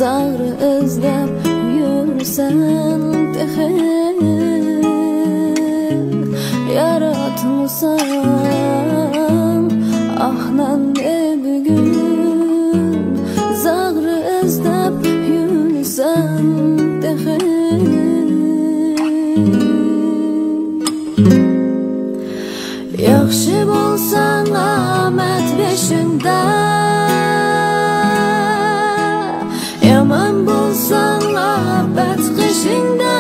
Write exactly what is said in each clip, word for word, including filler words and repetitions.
زاغرا ئىزدەپ يۈرسەن تېخى، ياراتمىساڭ ئاق ناننى بۈگۈن. زاغرا ئىزدەپ يۈرسەن تېخى. ياخشى بولساڭ ئامەت بېشىڭدا، يامان بولساڭ ئاپەت قېشىڭدا.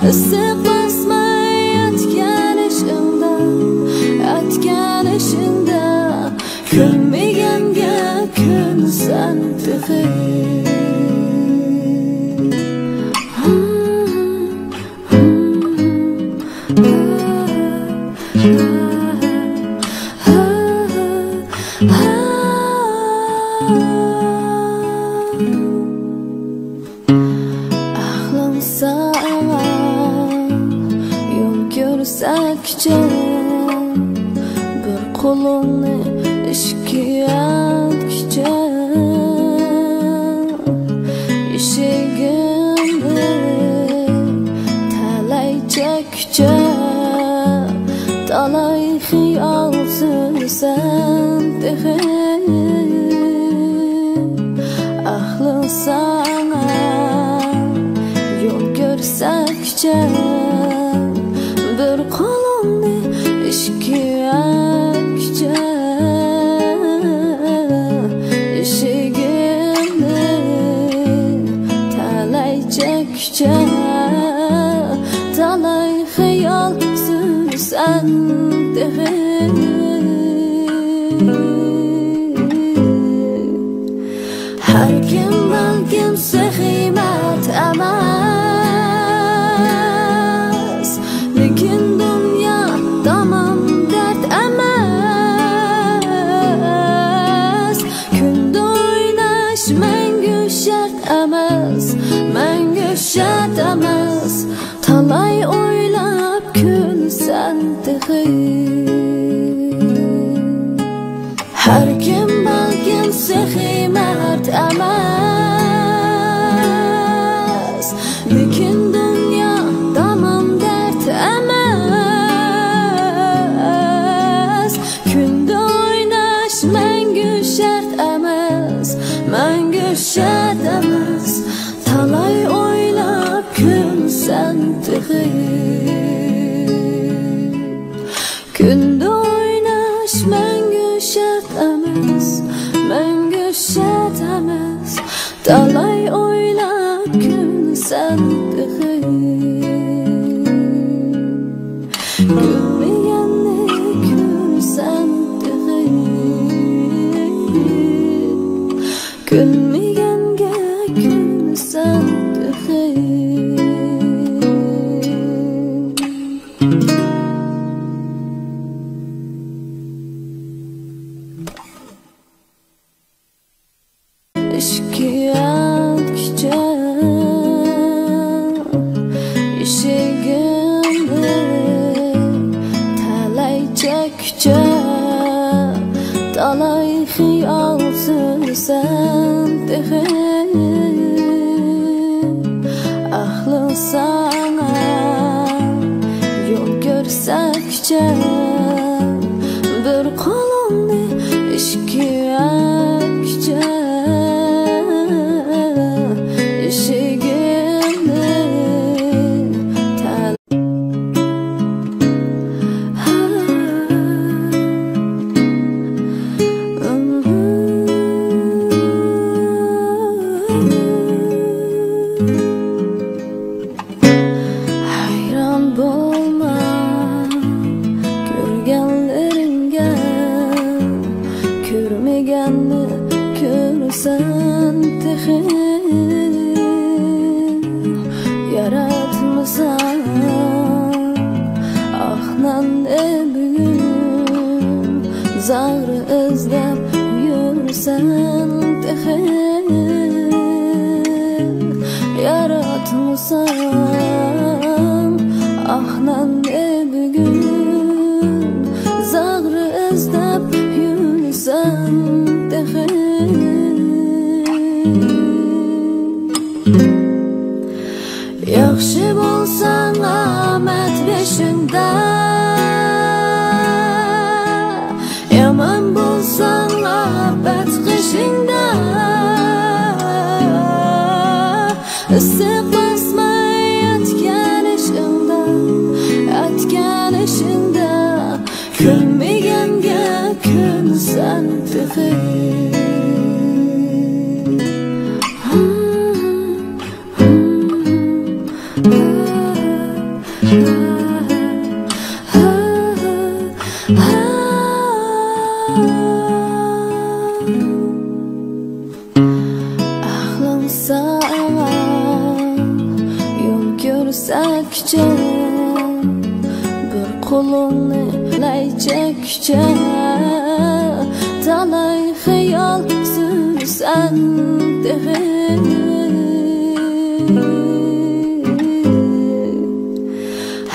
ئىسسىق باسماي ئەتكەن ئىشىڭدا، ئەتكەن ئىشىڭدا، كۈلمىگەنگە كۈلسەن تېخى. ئەقلىڭ ساڭا يول كۆرسەتكۈچە، بىر قولۇڭنى ئىشىككە ئاتكۈچە، ئىشىكىمنى تەلەي چەككۈچە، تالاي خىيال سۈرسەن تېخى. ئەقلىڭ ساڭا يول كۆرسەتكۈچە، بىر قولۇڭنى ئىشىككە ئاتكۈچە، ئىشىكىمنى تەلەي چەككۈچە، تالاي خىيال سۈرسەن تېخى. ھەر كىم بەلكىم سېخىي مەرد ئەمەس، لېكىن دۇنيا تامام دەرد ئەمەس. كۈندە ئويناش مەڭگۈ شەرت ئەمەس، مەڭگۈ شەرت ئەمەس. تالاي ئويلاپ كۈلسەن تېخى. ھەر كىم بەلكىم سېخىي مەرد ئەمەس، لېكىن دۇنيا تامام دەرد ئەمەس. كۈندە ئويناش مەڭگۈ شەرت ئەمەس، مەڭگۈ شەرت ئەمەس. تالاي ئويلاپ كۈلسەن تېخى. كۈندە ئويناش مەڭگۈ شەرت ئەمەس، مەڭگۈ شەرت ئەمەس. تالاي ئويلاپ كۈلسەن تېخى. كۈلمىگەننى كۈلسەن تېخى. كۈلمىگەنگە كۈلسەن تېخى. ئىشىككە ئاتكۈچە، ئىشىكىمنى تەلەي چەككۈچە، تالاي خىيال سۈرسەن تېخى. ئەقلىڭ ساڭا يول كۆرسەتكۈچە، بىر قولۇڭنى ئىشىككە ئاتكۈچە، ئىشىكىمنى تەل- ھەيران بولما كۆرگەنلىرىڭگە، كۆرمىگەننى كۆرسەن تېخى. ياراتمىساڭ ئاق ناننى بۈگۈن، زاغرا ئىزدەپ يۈرسەن تېخى. ياراتمىساڭ ئاق ناننى بۈگۈن، زاغرا ئىزدەپ يۈرسەن تېخى. كۈلمىگەنگە كۈلسەن تېخى. ئەقلىڭ ساغ، يول كۆرسەتكۈچە، بىر قولۇڭنى لەيچەككۈچە، تالاي خىيال سۈرسەن تېخى.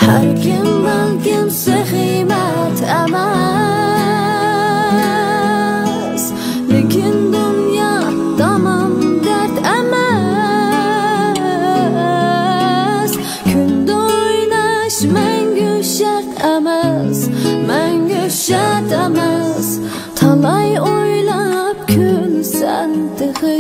ھەركىم بەلكىم سېخىمەت ئەمەس، لېكىن دۇنيا تامام دەرد ئەمەس. كۈندە ئويناش مەڭگۈ شەرت ئەمەس، مەڭگۈ شەرت ئەمەس. تالاي ئويلاپ كۈلسەن تېخى.